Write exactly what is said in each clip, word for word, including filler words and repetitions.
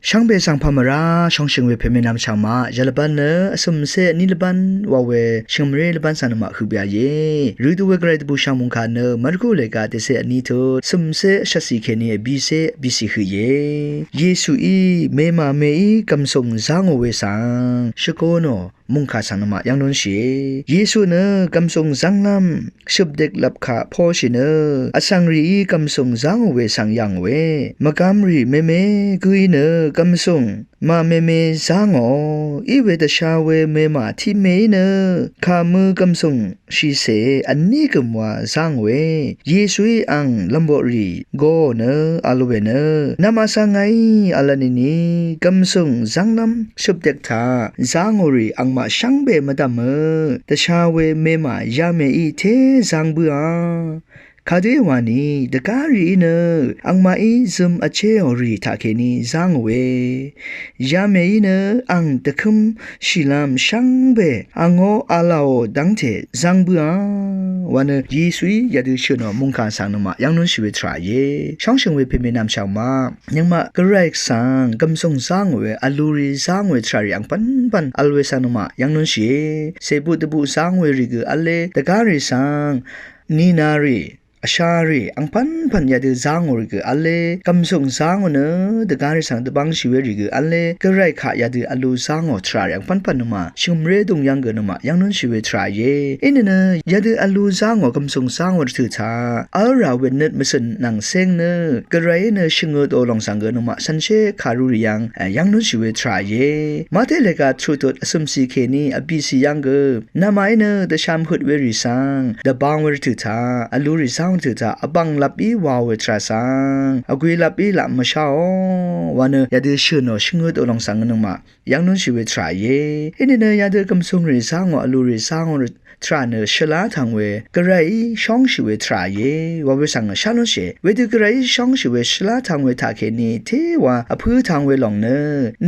Shvngbe svng pà mvrá shóngshø̀ng we pèmè nvm shvngmaq yv̀lvbán nø vsø̀mcé vní lvbán wa we shvngø̀mré lvbán svng nøngmaq høq bì a íe. Rø dø we gvray dvbùshv̀ng mòngkà nø Marku lèga dècé vní tut vsø̀mcé vshvtcì kèní vbìcé vbìcì høq íe. Yesuí mèmà mèí gv̀msùng zángò we svng shvgō nò mòngkà svng nøngmaq yv́ng lúnshìe. Yesu nø gv̀msùng zv́nglv́m shøpdek lvp kaq póshì nø vsvng rìí gv̀msùng zángò we svng yv̀ngòe. Mvgvm rì meme gǿí nø gv̀msùng màmeme zángò. Í we dvsha we mèmà tiqmeí nø kàmø gv̀msùng shìcè vní gø̀m wa zángòe. Yesuí ang lv̀mboqrì goò nø vl we nø, namaq svng ngàí vl vnìni gv̀msùng zv́nglv́m shøpdek taq zángò rì angmaq shvngbe mvdv̀mø dvsha we mèmà yamèí té zang bǿà. Kadø wani dvgá rìí nø angmaqí zøm vchéò rì taqkèní zángòe. Yamèí nø ang dvkǿm shìlv́m shvngbe angó alàò dv́ngte zang bǿà. Wa nø Yesuí yadø shø̀nò mòngkà svng nøngmaq yv́ng lúnshì we tvrà íe. Shóngshø̀ng we pèmè nvm shvngmaq nøngmaq gvray svng gv̀msùng zángò we vlurì zángò we tvrà rì angpv́npv́n vl we svng nøngmaq yv́ng lúnshìe. Cèbut dvbut zángò we rì gø v̄le dvgá rì svng nìnà rì vsha rì angpv́npv̀n yadø zángò rì gø v̄le gv̀msùng zángò nø dvgá rì svng dvbv́ngshì we rì gø v̄le gvray kaq yadø vlu zángò tvrà rì angpv́npv̀n nøngmaq shvngø̀mré dung yv́ng gø nøngmaq yv́ng lúnshì we tvrà íe. Inìnø yadø vlu zángò gv̀msùng zángò rvtø̀ taq v́lrà we nøt mvcø̀n nvng céng nø gvrayí nø shvngøtò lòng svng gø nøngmaq shànshér kàru rì yv́ng yv́ng lúnshì we tvrà íe. Mate lèga tvrutut vsø̀mcì kèní vbìcì yv́ng gø namaqí nø dvsham høt we rì svng dvbang we rvtø̀ taq vlurì zángò rvtø̀ taq vbv̀ng lvpí wàò we tvrà svng vgwi lvpí laq mvsháò. Wa nø yadø shø̀nò shvngøtò lòng svng gø nøngmaq yv́ng lúnshì we tvrà íe. Inìnø yadø gv̀msùng rì zángò vlurì zángò tvrà nø shvlá tvng we gvrayí shóngshì we tvrà íe. Wa we svng shá lúnshìe. Wedø gvrayí shóngshì we shvlá tvng we taqkèní téwa vpǿ tvng we lòng nø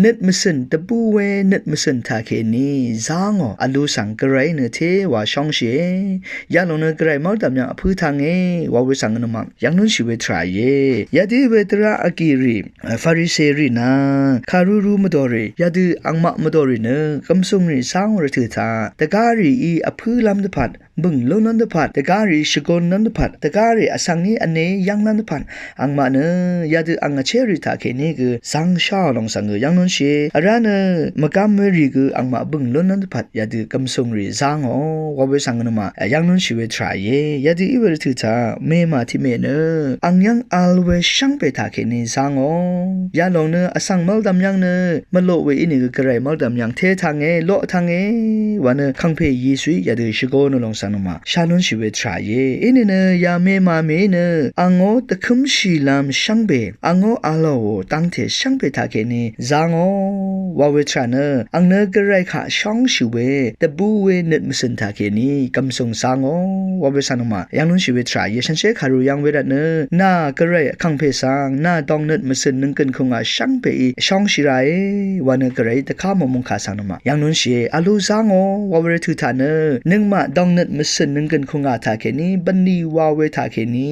nøt mvcø̀n dvbù we nøt mvcø̀n taqkèní zángò vlu svng gvrayí nø téwa shóngshìe. Yalòng nø gvray mv́rdv̀m yv́ng vpǿ tvnge wa we svng nøngmaq yv́ng lúnshì we tvrà íe. Yadø we dvrá vgì rì Farisè rì nvng kàruru mvdòrì yadø angmaq mvdòrì nø gv̀msùng rì zángò rvtø̀ taq dvgá rìí vpǿlv́m dvpvt bø̀ng lúnlv́m dvpvt dvgá rìí shvgūnlv́m dvpvt dvgá rì vsvng í vne yv́nglv́m dvpvt angmaq nø yadø ang vché rì taqkèní gø zvng sháò lòng svng gø yv́ng lúnshìe. Vrá nø mvgvm we rì gø angmaq bø̀ng lúnlv́m dvpvt yadø gv̀msùng rì zángò wa we svng gø nøngmaq yv́ng lúnshì we tvrà íe. Yadø í we rvtø̀ taq mèmà tiqmè nø ang yv́ng vl we shvngbe taqkèní zángò. Yalòng nø vsvng mv́rdv̀m yv́ng nø mvloq we ínìgø gvray mv́rdv̀m yv́ng té tvnge loq tvnge wa nø kàngpè Yesuí yadø shvgūnò lòng svng nøngmaq shá lúnshì we tvrà íe. Inìnø ya mèmà mèí nø angó dvkǿmshìlv́m shvngbe angó alàò dv́ngte shvngbe taqkèní zángò wa we tvrà nø ang nø gvray kaq shóngshì we dvbù we nøt mvcø̀n taqkèní gv̀msùng zángò wa we svng nøngmaq yv́ng lúnshì we tvrà íe. Shànshér kàru yv́ng we rvt nø nà gvray kàngpè svng nà dòngnøt mvcø̀n nønggø̀n kùngà shvngbeí shóngshì ràe wa nø gvrayí dvká mò mòngkà svng nøngmaq yv́ng lúnshìe. Vlu zángò wa we rvtø̀ taq nø nøngmaq dòngnøt mvcø̀n nønggø̀n kùngà taqkèní bv̀nlì wa we taqkèní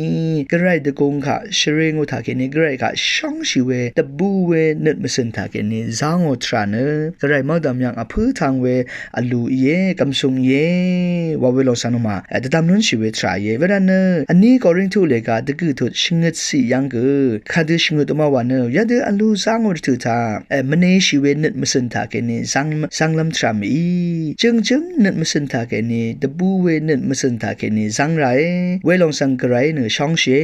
gvray dvgùng kaq shvring we taqkèní gvray kaq shóngshì we dvbù we nøt mvcø̀n taqkèní zángò tvrà nø gvray mv́rdv̀m yv́ng vpǿ tvng we vlu íe gv̀msùng íe wa we lòng svng nøngmaq dvdvm lúnshì we tvrà íe. Wervt nø vní Korintu lèga dvgø̀ tut shvngøtciq yv́ng gø kadø shvngøt dvmá wa nø yadø vlu zángò rvtø̀ taq mvneshì we nøt mvcø̀n taqkèní zvng zvnglv́m tvrà mèí jø̀ngjǿng nøt mvcø̀n taqkèní dvbù we nøt mvcø̀n taqkèní zvng ràe. Welòng svng gvray nø shóngshìe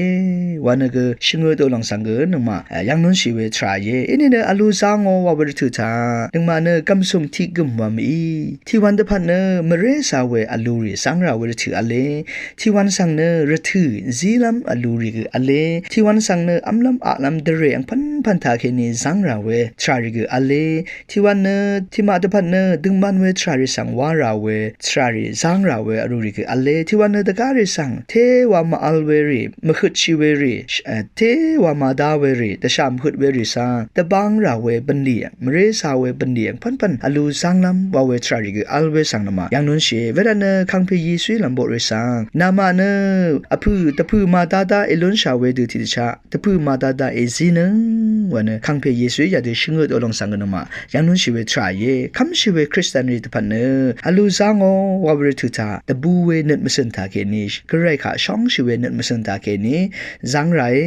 wa nø gø shvngøtò lòng svng gø nøngmaq yv́ng lúnshì we tvrà íe. Inìnø vlu zángò wa we rvtø̀ taq nøngmaq nø gv̀msùng tiq gø̀m wa mèí tiqwan dvpvt nø mvré zà we vlurì zv́ng rà we rvtø̀ v̄le. Tiqwan svng nø rvtø̀ zílv́m vlurì gø v̄le. Tiqwan svng nø v́mlv́m aqlv́m dvrè angpv́npv̀n taqkèní zv́ng rà we tvrà rì gø v̄le. Tiqwan nø tiqmaq dvpvt nø døngman we tvrà rì svng wá rà we tvrà rì zv́ng rà we vlurì gø v̄le. Tiqwan nø dvgá rì svng téwa màvl we rì mvhøtshì we rì téwa màda we rì dvshà mvhøt we rì svng dvbang rà we bv̀nlì mvré zà we bv̀nlì angpv́npv̀n vlu zv́nglv́m wa we tvrà rì gø vl we svng nøngmaq yv́ng lúnshìe. Wervt nø kàngpè Yesuí lv̀mboq rì svng namaq nø pø̀ dvpø̀ màdada èlúnshà we dø tiqdvchá dvpø̀ màdada èzínøng wa nø kàngpè Yesuí yadø shvngøt ò lòng svng gø nøngmaq yv̀nglúnshì we tvrà íe. Kv́mshì we Kristianrì dvpvt nø vlú zángò wa we rvtø̀ taq dvbù we nøt mvcø̀n taqkèní Gvray kaq shóngshì we nøt mvcø̀n taqkèní záng ràe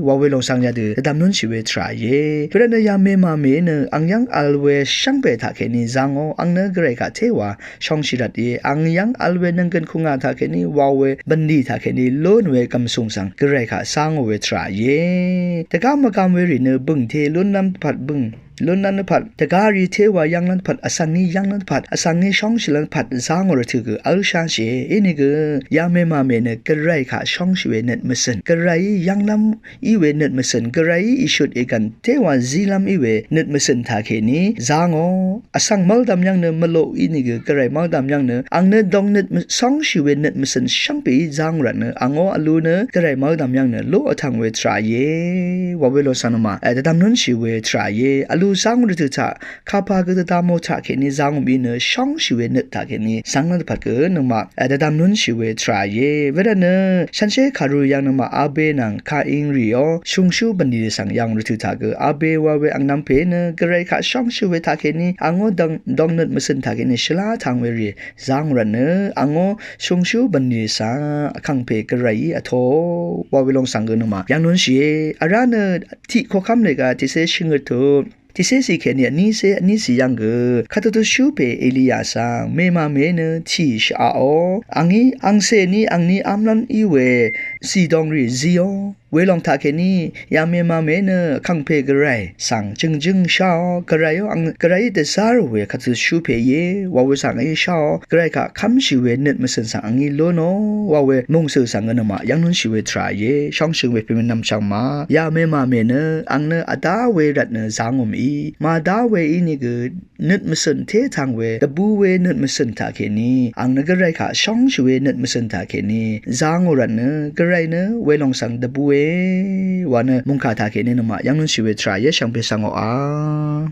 wa we lòng svng yadø dvdv̀m lúnshì we tvrà íe. Wervtnø yamè màmè nø ang yv́ng vl we shvngbe taqkèní zángò, ang nø Gvray kaq téwa shóngshì rvt íe. Ang yv́ng vl we nvnggøn kùngà taqkèní wa we bv̀nlì taqkèní lún we gv̀msùng svng Gvray kaq zángò we tvrà íe. Dvgá mvgam werì nø bø̀ngte lúnlv́m dvpvt bø̀ng lúnlv́m dvpvt dvgá rì téwa yv́nglv́m dvpvt vsvng ngí yv́nglv́m dvpvt vsvng ngí shóngshìlv́m dvpvt zángò rvtø̀ gø v́lsháshìe. Inìgø yamè màmè nø Gvray kaq shóngshì we nøt mvcø̀n, Gvrayí yv́nglv́m í we nøt mvcø̀n, Gvrayí ìshut ègv̀n téwa zílv́m í we nøt mvcø̀n taqkèní zángò. Vsvng mv́ldv̀m yv́ng nø mvloq ínìgø Gvray mv́ldv̀m yv́ng nø ang nø dong nøt mv- shóngshì we nøt mvcø̀n shvngbeí zángò rvtnø angó vlú nø Gvray mv́ldv̀m yv́ng nø lú vtv̀ng we tvrà íe wa we lòng svng nøngmaq dvdv̀m lúnshì we tvrà íe. Vlú zángò rvtø̀ taq kapà gø dvdv̀mò taqkèní zángò mì nø shóngshì we nøt taqkèní záng nø dvpvt gø nøngmaq dvdv̀m lúnshì we tvrà íe. Wervtnø shànshér kàru yv́ng nøngmaq Abe nvng Kain rìò shùngshú bv̀nlì svng yv́ng rvtø̀ taq gø Abe wa we angnv̄m pè nø Gvray kaq shóngshì we taqkèní angó dong dong nøt mvcø̀n taqkèní shvlá tv̀ng we rì zángò rvtnø angó shùngshú bv̀nlì svng vkàngpè Gvrayí vtōò wa we lòng svng gø nøngmaq yv́nglúnshìe. Vrá nø tiq koqkv́m lèga tiqcé shvngøt tut tiqcécì kèní vnícé vnícì yv́ng gø kàdvtutshú pè Eliya svng mèmàmè nø tì shvaqò, angí angcèní angní v́mlv́m í we zìdongrì zíò. Welòng taqkèní yamè màmè nø vkàngpè Gvray svng jø̀ngjǿng sháò. Gvrayó ang Gvrayí dvzá rò we kàdvtutshú pè íe wa we svng angí sháò. Gvray kaq kv́mshì we nøt mvcø̀n svng angí lúnò wa we mòngsø̀ svng gø nøngmaq yv́nglúnshì we tvrà íe. Shóngshø̀ng we pèmè nvmchvng ma yamè màmè nø ang nø vdá we rvtnø zángò mì màdá we ínìgø nøt mvcø̀n tétv̀ng we dvbù we nøt mvcø̀n taqkèní ang nø Gvray kaq shóngshì we nøt mvcø̀n taqkèní zángò rvtnø Gvray nø welòng svng dvbùe wa nø mòngkà taqkèní nøngmaq yv́nglúnshì we tvrà íe. Shvngbe svngòa